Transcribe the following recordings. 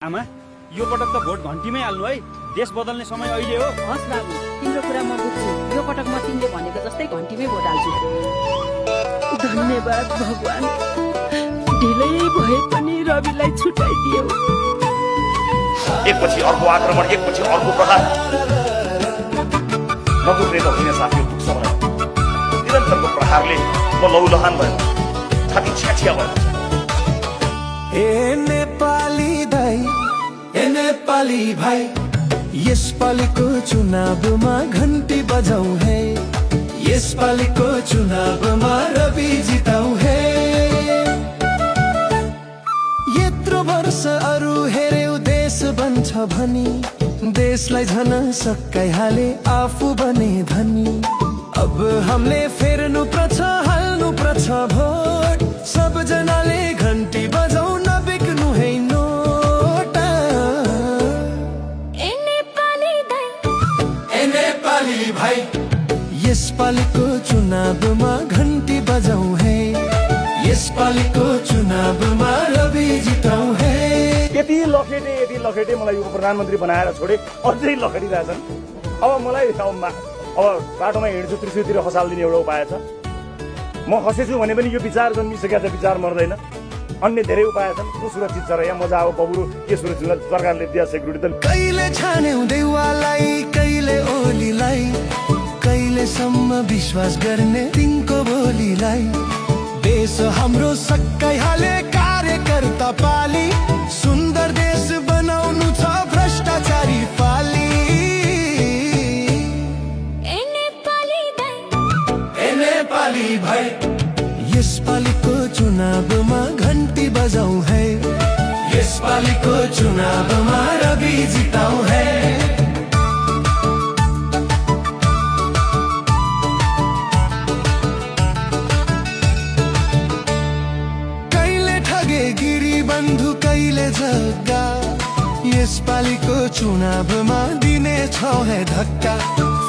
आमा यो पटक त भोट घन्टीमै हाल्नु है। देश बदल्ने समय अहिले हो। हस् बाबु, तिम्रो कुरा म बुझ्छु। यो पटक म तिमीले भनेको जस्तै घन्टीमै भोट हाल्छु। धन्यवाद भगवान, ढिलै भए पनि रविलाई छुटाइदियौ। एकपछि अर्को आक्रमण, एकपछि अर्को प्रहार, नगुर्ने त होइन साथी पुग्छ मलाई। निरन्तरको प्रहारले म लौलहान भयो, छाती छ्याछ्या भयो। ए नेपाली दाइ, ए नेपाली भाइ, यसपालिको चुनावमा घन्टी बजाऊ है। यसपालिको चुनावमा रवि जिताऊ है। यत्रो वर्ष अरू हेर्यौ देश बन्छ भनी, देशलाई झन सकाइहाले आफू बने धनी। अब हामीले फेर्नु पर्छ, हाल्नु पर्छ भोट। सबजनाले घन्टी बजाऊ, नबिग्नु है नोट। ए नेपाली दाइ, ए नेपाली भाइ, यसपालिको चुनावमा घन्टी बजाऊ है। यसपालिको चुनावमा रवि जिताऊ है। यति लखेटे मलाई यो प्रधानमन्त्री बनाएर छोडे, अझै लखेटिरहेछन्। अब मलाई अब बाटोमा हिँड्छु, त्रिशुलतिर खसालिदिने एउटा उपाय छ। म खसेछु भने पनि यो विचार जन्मिसकेको छ, विचार मर्दैन। अन्य धेरै उपाय छन्। को सुरक्षित छ र यहाँ मजा अब बबुरु के सुरक्षित, सरकारले दिया सेक्युरिटी त। कहिले छान्यौ देउवालाई, कहिले ओलीलाई, कहिलेसम्म विश्वास गर्ने तिनको बोलीलाई। देश हाम्रो सकाइहाले कार्यकर्ता पाली, सुन्दर देश बनाउनु छ भ्रष्टाचारी पाली। ए नेपाली दाइ, ए नेपाली भाइ, यसपालिको चुनावमा घन्टी बजाऊ है। यसपालिको चुनावमा रवि जिताऊ है। कहिले ठगे गिरी बन्धु, कहिले जग्गा, यसपालिको चुनावमा दिने छ है धक्का।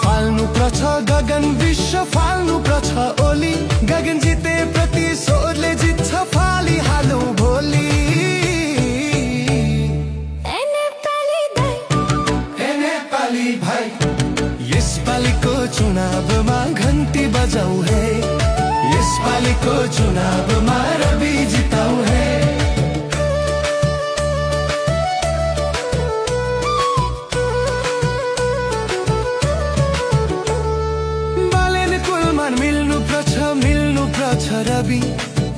फाल्नु पर्छ गगन, विश्व फाल्नु पर्छ ओली। गगन जिते प्रतिशोधले जित्छ, फाली हालौ भोलि। ए नेपाली दाइ, ए नेपाली भाइ, यसपालिको चुनावमा घन्टी बजाऊ है। यसपालिको चुनावमा रवि जिताऊ है। मिल्नु पर्छ रवि,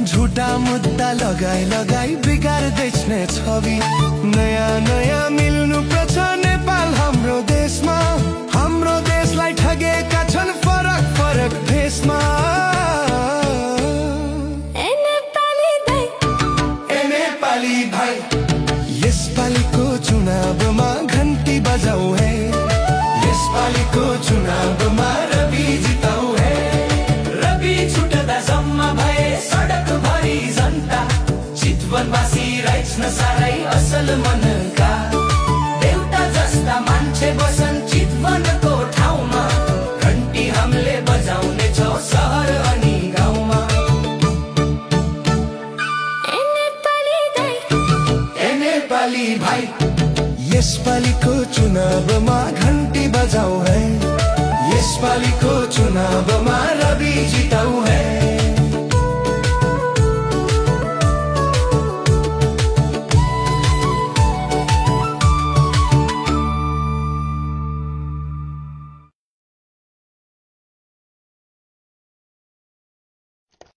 झुटा मुद्दा लगाई बिगार्दैछ ने छवि। नयाँ नयाँ मिल्नु पर्छ नेपाल हाम्रो देशमा। हाम्रो देशलाई ठगेका छन् फरक फरक भेषमा। ए नेपाली दाइ, ए नेपाली भाइ, यसपालिको चुनावमा घन्टी बजाऊ है। यसपालिको चुनावमा रवि जिताऊ है। छुट्दा जम्मा भए सडक भरि जनता, चितवनवासी रहेछ न साह्रै असल मनका। देउता जस्ता मान्छे बसन चितवनको ठाउँमा, घन्टी हामीले बजाउने छौ सहर अनि गाउँमा। ए नेपाली दाइ, ए नेपाली भाइ, यसपालिको चुनावमा घन्टी बजाऊ है। यसपालिको चुनावमा रवि जिताऊ है।